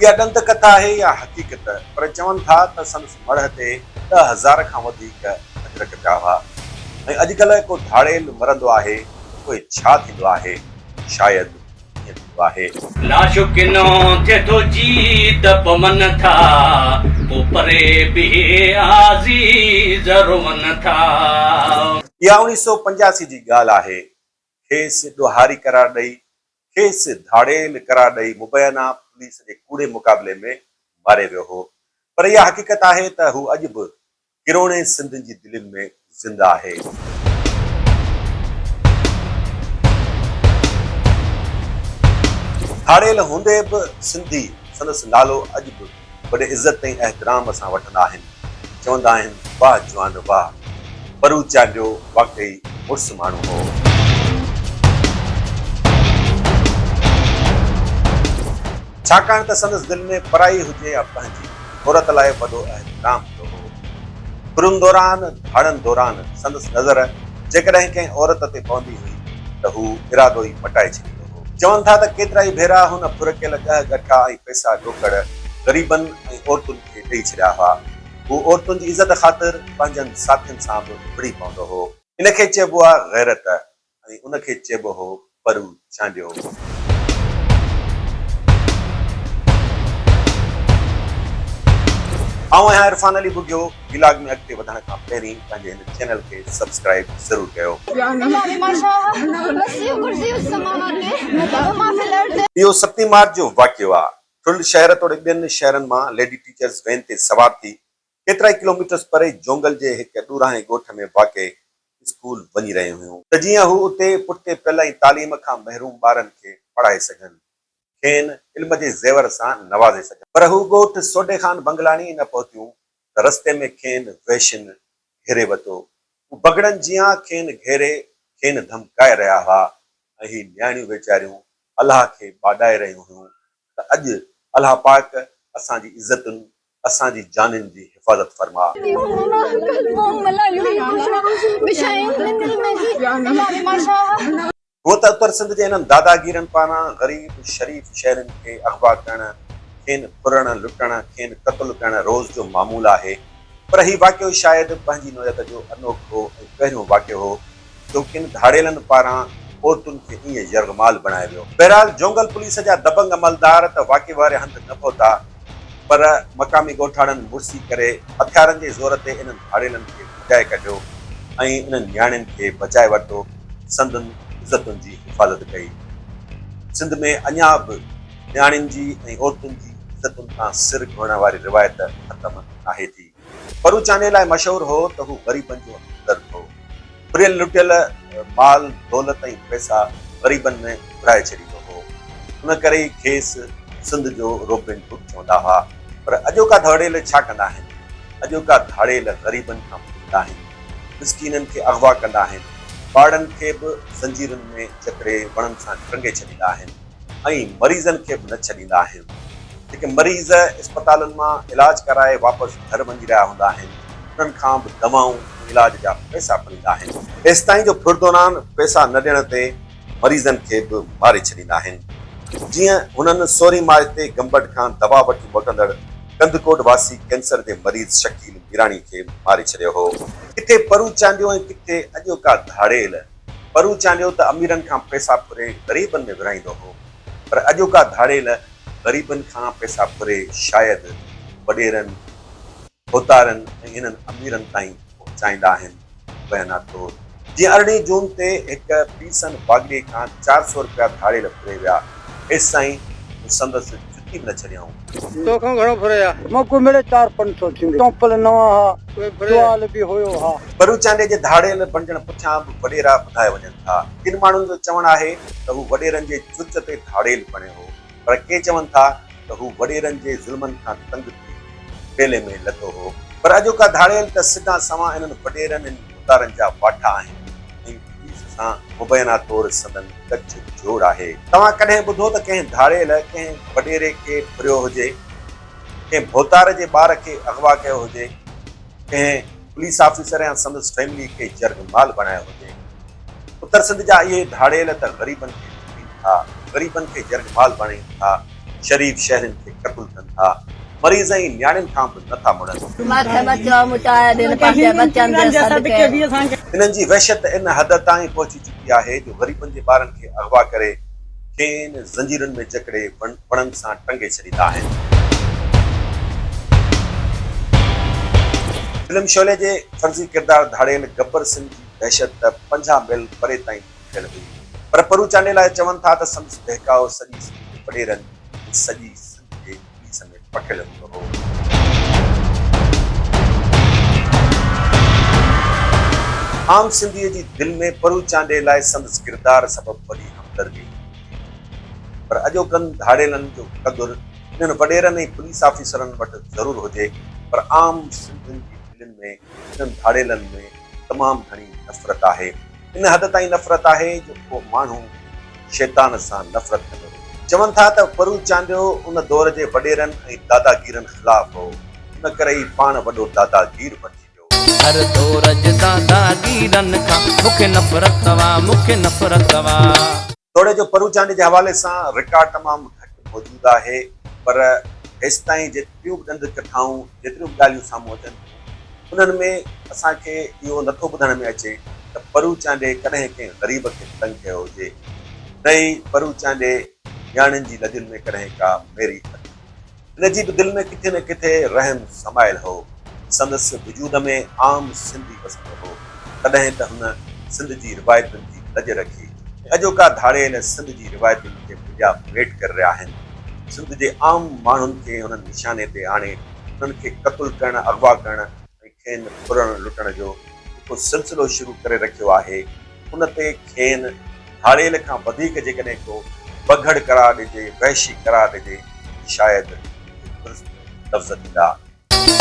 اها ڏند ڪٿا آهي يا حقيقت پر چون ٿا ته سندس مڙهه تي 10,000 کان وڌيڪ اجرڪ پيا هئا ۽ اڄڪلهه ڪو ڌاڙيل مرندو آهي ته پوء ڇا ٿيندو آهي؟ شايد ائين ٿيندو آهي. لاش ڪنو ٿئي ٿو جيت پون ٿا، پو پري بيهي عزيز روئن ٿا. اها اوڻيهه سو 85 جي ڳالهه آهي، کيس ڏوهاري قرار ڏئي کيس ڌاڙيل قرار ڏئي مبينا پوليس جي ڪوڙي مقابلي ۾ ماري ويو هو پر اها حقيقت آهي ته هو اڄ به ڪروڙين سنڌين جي دلين ۾ زنده آهي. ڌاڙيل هوندي به سنڌي سندس نالو اڄ به وڏي عزت ۽ احترام سان وٺندا آهن. چوندا آهن واهه جوان واهه، پرو چانڊيو واقعي مڙس ماڻهو هو. ڇاڪاڻ ته سندس دل ۾ پرائي هجي يا پنهنجي، عورت لاء وڏو احترام هوندو هو. ڦرن دوران، ڌاڙن دوران سندس نظر جيڪڏهن ڪنهن عورت تي پوندي هئي ته هو ارادو ئي مٽائي ڇڏيندو هو. چون ٿا ته ڪيترائي ڀيرا هن ڦر ڪيل ڳهه ڳٺا ۽ پئسا ڏوڪڙ غريبن ۽ عورتن کي ڏئي ڇڏيا هئا. هو عورتن جي عزت خاطر پنهنجن ساٿين سان به وڙهي پوندو هو. ان کي چئبو آ غيرت ۽ ان کي چئبو هو پرو چانڊيو. آئون آهيان عرفان علي ٻگهيو، ولاگ ۾ اڳتي وڌڻ کان پهرين پنهنجي هن چينل کي سبسڪرائيب ضرور ڪيو. اهو ستين مارچ جو واقعو آ. ٺل شهر توڙي ٻين شهرن مان ليڊي ٽيچرز وين تي سوار ٿي ڪيترائي ڪلوميٽرز پري جونگل جي هڪ ڏورانهين ڳوٺ ۾ واقع اسڪول وڃي رهيون هيون ته جيئن هو اتي پٺتي پيل ۽ تعليم کان محروم ٻارن کي پڙهائي سگهن، کين علم جي زيور سان نوازي سگهن. پر هو ڳوٺ سوڍي خان بنگلاڻي ئي نه پهتيون ته رستي ۾ کين وحشين گهيري ورتو. هو بگهڙن جيان کين گهيري کين ڌمڪائي رهيا هئا ۽ هي نياڻيون ويچاريون الله کي ٻاڏائي رهيون هيون ته اڄ الله پاڪ اسان جي عزتن، اسان جي جانين جي حفاظت فرماء. هونء ته اتر سنڌ جي انهن داداگيرن پاران غريب شريف شهرين کي اغوا ڪرڻ، کين ڦرڻ، لٽڻ، کين قتل ڪرڻ روز جو معمول آهي پر هي واقعو شايد پنهنجي نوعيت جو انوکو ۽ پهريون واقعو هو جو ڪن ڌاڙيلن پاران عورتن کي ائين يرغمال بڻايو ويو. بهرحال جونگل پوليس جا دبنگ عملدار ته واقعي واري هنڌ نه پهتا پر مقامي ڳوٺاڻن مڙسي ڪري هٿيارن جي زور تي انهن ڌاڙيلن کي ڀڄائي ڪڍيو ۽ انهن نياڻين کي بچائي ورتو، سندن عزتن جي حفاظت ڪئي. سنڌ ۾ اڃا به نياڻين جي ۽ عورتن جي عزتن تان سر گهورڻ واري روايت ختم ناهي ٿي. پرو چانڊيي لاء مشهور هو ته هو غريبن جو همدرد هو. ڦريل لٽيل مال، دولت ۽ پئسا غريبن ۾ ورهائي ڇڏيندو هو. ان ڪري ئي کيس سنڌ جو روبن هوڊ چوندا هئا. پر اڄوڪا ڌاڙيل ڇا ڪندا آهن؟ اڄوڪا ڌاڙيل غريبن کان ڦرندا آهن، مسڪينن کي اغوا ڪندا آهن، ٻارڙن کي به زنجيرن ۾ جڪڙي وڻن سان ٽنگي ڇڏيندا آهن. ۽ مريضن کي به نه ڇڏيندا آهن. جيڪي مريض اسپتالن مان علاج ڪرائي واپس گهر وڃي رهيا هوندا آهن، انهن کان به دوائون ۽ علاج جا پئسا ڦريندا آهن. ايستائين جو ڦر دوران پئسا نه ڏيڻ تي مريضن کي به ماري ڇڏيندا آهن. جيئن هنن سورهين مارچ تي گمبٽ کان دوا وٺي موٽندڙ ڪنڌڪوٽ واسي ڪينسر جي مريض شڪيل ميراڻي کي ماري ڇڏيو هو. ڪٿي پرو چانڊيو ۽ ڪٿي اڄوڪا ڌاڙيل. پرو چانڊيو ته اميرن کان پئسا ڦري غريبن ۾ ورهائيندو هو، پر اڄوڪا ڌاڙيل غريبن کان پئسا ڦري شايد وڏيرن، ڀوتارن ۽ انهن اميرن تائين پهچائيندا آهن. مبينا طور جيئن ارڙهين جون تي هڪ پيسن باگڙي کان 400 رپيا ڌاڙيل ڦري ويا، ايستائين جو سندس جتي به نه ڇڏيائون. تو کان گهڻو ڦري ها؟ مون کان مڙئي چار پنج سو ٿيندي. چونپل نوان ها، ٽوال به هيو ها. پرو چانڊيي جي ڌاڙيل بڻجڻ پٺيان به وڏيرا ٻڌايا وڃن ٿا. ڪن ماڻهن جو چوڻ آهي ته هو وڏيرن جي چرچ تي ڌاڙيل بڻيو هو، پر ڪي چون ٿا ته هو وڏيرن جي ظلمن کان تنگ ٿي ٻيلي ۾ لٿو هو. پر اڄوڪا ڌاڙيل ته سڌا سنوان انهن وڏيرن ۽ ڀوتارن جا واٺا آهن ۽ پوليس سان مبينا طور سندن ڳٺ جوڙ آهي. توهان ڪڏهن ٻڌو ته ڪنهن ڌاڙيل ڪنهن وڏيري کي ڦريو هجي، ڪنهن ڀوتار جي ٻار کي اغوا ڪيو هجي، ڪنهن پوليس آفيسر يا سندس فيملي کي يرغمال بڻايو هجي. اتر سنڌ جا اهي ڌاڙيل ته غريبن کي ڦرين ٿا، غريبن کي يرغمال بڻائين ٿا. شريف شهرين کي قتل ڪن ٿا، مريض ۽ نياڻين کان به نه ٿا مڙن. ماکي ٻچو مچائي ڏين پنهنجي ٻچن جي صدقي. هنن جي وحشت ان حد تائين پهچي چڪي آهي جو غريبن جي ٻارن کي اغوا ڪري کين زنجيرن ۾ جڪڙي وڻن سان ٽنگي ڇڏيندا آهن. فلم شعلي جي فرضي ڪردار ڌاڙيل گبر سنگهه جي دهشت ته 50 ميل پري تائين پکڙيل هئي پر پرو چانڊيي لاء چون ٿا ته سندس بهڪاء سڄي سنڌ جي وڏيرن ۽ سڄي سنڌ جي پوليس ۾ پکڙيل هوندو هو. عام سنڌيء جي دل ۾ پرو چانڊيي لاء سندس ڪردار سبب وڏي همدردي هوندي هئي پر اڄوڪن ڌاڙيلن جو قدر انهن وڏيرن ۽ پوليس آفيسرن وٽ ضرور هجي پر عام سنڌين جي دلين ۾ انهن ڌاڙيلن ۾ تمام گهڻي نفرت آهي. ان حد تائين نفرت آهي جو ڪو ماڻهو شيطان سان نفرت ڪندو هجي. چون ٿا ته پرو چانڊيو ان دور جي وڏيرن ۽ داداگيرن خلاف هو، ان ڪري ئي پاڻ وڏو داداگير بڻجي ويو. هر دور جي داداگيرن کان مون کي نفرت وا، مون کي نفرت وا. توڙي جو پرو چانڊيي جي حوالي سان رڪارڊ تمام گهٽ موجود آهي پر هيستائين جيتريون به ڏند ڪٿائون، جيتريون به ڳالهيون سامهون اچن ٿيون، انهن ۾ اسان کي اهو نٿو ٻڌڻ ۾ اچي ته پرو چانڊيي ڪڏهن ڪنهن غريب کي تنگ ڪيو هجي، نه ئي پرو چانڊيي نياڻين جي لڄن ۾ ڪڏهن ڪا ميري اک وڌي. هن جي به دل ۾ ڪٿي نه ڪٿي رحم سمايل هو. سندس وجود ۾ عام سنڌي وسندو هو. تڏهن ته هن سنڌ جي روايتن جي لڄ رکي ۽ اڄوڪا ڌاڙيل سنڌ جي روايتن کي مليا ميٽ ڪري رهيا آهن. سنڌ جي عام ماڻهن کي هنن نشاني تي آڻي انهن کي قتل ڪرڻ، اغوا ڪرڻ ۽ کين ڦرڻ لٽڻ جو جيڪو سلسلو شروع ڪري رکيو آهي، ان تي کين ڌاڙيل کان وڌيڪ جيڪڏهن ڪو بگهڙ قرار ڏجي، وحشي قرار ڏجي ته شايد اهي درست لفظ ٿيندا.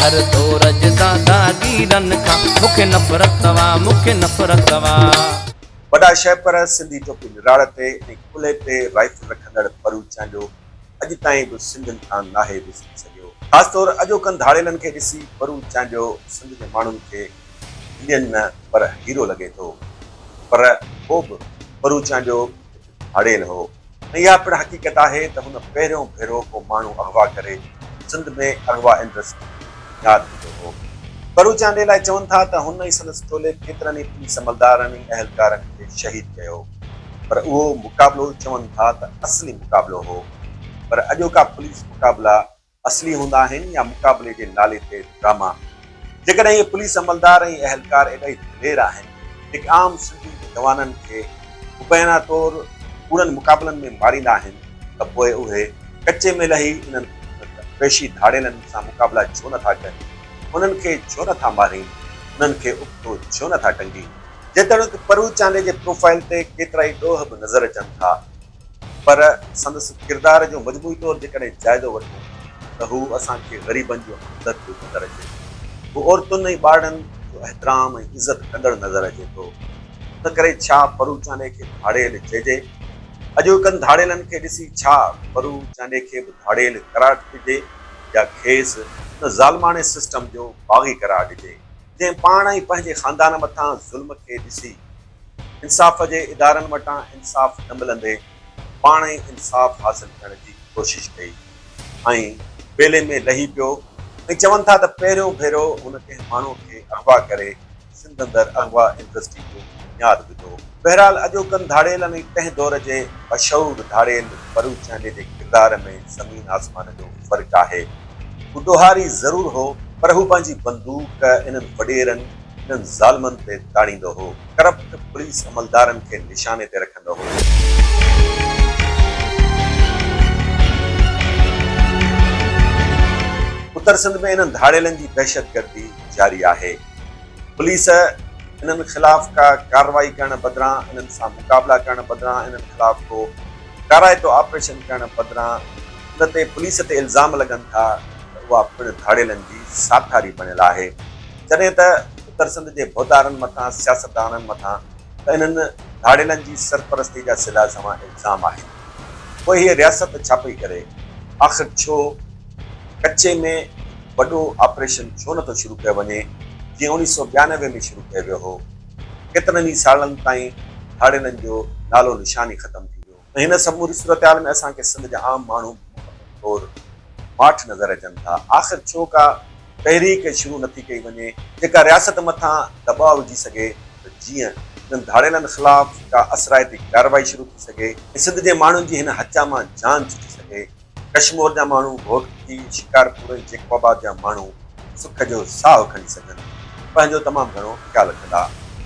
هر دور جي داداگيرن کان مون کي نفرت وا، مون کي نفرت وا. وڏا شهپر، سنڌي ٽوپي نراڙ تي ۽ ڪلهي تي رائفل رکندڙ پرو چانڊيو اڄ تائين به سنڌين کان ناهي وسري سگهيو. خاص طور اڄوڪن ڌاڙيلن کي ڏسي پرو چانڊيو سنڌ جي ماڻهن کي ولين نه پر هيرو لڳي ٿو. پر پوء به پرو چانڊيو هڪ ڌاڙيل هو ۽ اها پڻ حقيقت آهي ته هن پهريون ڀيرو ڪو ماڻهو اغوا ڪري سنڌ ۾ اغوا انڊسٽري جو بنياد وڌو هو. پرو چانڊيي لاء چون ٿا ته هن ۽ سندس ٽولي ڪيترن ئي پوليس عملدارن ۽ اهلڪارن کي شهيد ڪيو. پر اهو مقابلو چون ٿا ته اصلي مقابلو هو. پر اڄوڪا پوليس مقابلا اصلي هوندا آهن يا مقابلي جي نالي تي ڊراما؟ جيڪڏهن اهي پوليس عملدار ۽ اهلڪار ايڏا ئي دلير آهن جيڪي عام سنڌي نوجوانن کي مبينا طور ڪوڙن مقابلن ۾ ماريندا آهن ته پوء اهي ڪچي ۾ لهي انهن وحشي ڌاڙيلن سان مقابلا ڇو نٿا ڪن؟ انهن کي ڇو نٿا مارين؟ انهن کي ابتو ڇو نٿا ٽنگين؟ جيتوڻيڪ پرو چانڊيي جي پروفائيل تي ڪيترائي ڏوهه به نظر اچن ٿا پر سندس ڪردار جو مجموعي طور جيڪڏهن جائزو وٺون ته هو اسان کي غريبن جو همدرد نظر اچي ٿو. هو عورتن ۽ ٻارڙن جو احترام ۽ عزت ڪندڙ نظر اچي ٿو. ان ڪري ڇا پرو چانڊيي کي ڌاڙيل چئجي؟ اڄوڪن ڌاڙيلن کي ڏسي ڇا پرو چانڊيي کي به ڌاڙيل قرار ڏجي يا کيس ان ظالماڻي سسٽم جو باغي قرار ڏجي؟ جنهن پاڻ ۽ پنهنجي خاندان مٿان ظلم کي ڏسي انصاف جي ادارن وٽان انصاف نه ملندي پاڻ ئي انصاف حاصل ڪرڻ جي ڪوشش ڪئي ۽ ٻيلي ۾ لهي پيو ۽ چون ٿا ته پهريون ڀيرو هن ڪنهن ماڻهو کي اغوا ڪري سنڌ اندر اغوا انڊسٽري جو بنياد وڌو. بهرحال اڄوڪن ڌاڙيلن ۽ تنهن دور جي مشهور ڌاڙيل پرو چانڊيي جي ڪردار ۾ زمين آسمان جو فرق آهي. هو ڏوهاري ضرور هو پر هو پنهنجي بندوق انهن وڏيرن، انهن ظالمن تي تاڙيندو هو. ڪرپٽ پوليس عملدارن کي نشاني تي رکندو هو. اتر سنڌ ۾ انهن ڌاڙيلن جي دهشتگردي جاري آهي. پوليس انهن خلاف ڪا ڪارروائي ڪرڻ بدران انهن سان مقابلا ڪرڻ بدران انهن خلاف ڪو ڪارائتو آپريشن ڪرڻ بدران ان تي پوليس تي الزام لڳن ٿا ته اها پڻ ڌاڙيلن جي ساٿاري بڻيل آهي. جڏهن ته اتر سنڌ جي ڀوتارن مٿان سياستدانن مٿان ته انهن ڌاڙيلن جي سرپرستي جا سڌا سنوان الزام آهن. پوء هيء رياست ڇا پئي ڪري؟ آخر ڇو ڪچي ۾ هڪ وڏو آپريشن ڇو نٿو شروع ڪيو وڃي جيئن 1992 ۾ شروع ڪيو ويو هو. ڪيترن ئي سالن تائين ڌاڙيلن جو نالو نشان ئي ختم ٿي ويو. ۽ هن سموري صورتحال ۾ اسان کي سنڌ جا عام ماڻهو به منهن ۾. طور ماٺ نظر اچن ٿا. آخر ڇو ڪا تحريڪ شروع نٿي ڪئي وڃي جيڪا رياست مٿان دٻاء وجهي سگهي ته جيئن انهن ڌاڙيلن خلاف ڪا اثرائتي ڪارروائي شروع ٿي سگهي ۽ سنڌ جي ماڻهن جي هن هچا مان جان ڇٽي سگهي. ڪشمور جا ماڻهو، گهوٽڪي، شڪارپور ۽ جيڪب آباد جا ماڻهو سک جو ساهه کڻي سگهن. پنهنجو تمام گهڻو خيال رکندا.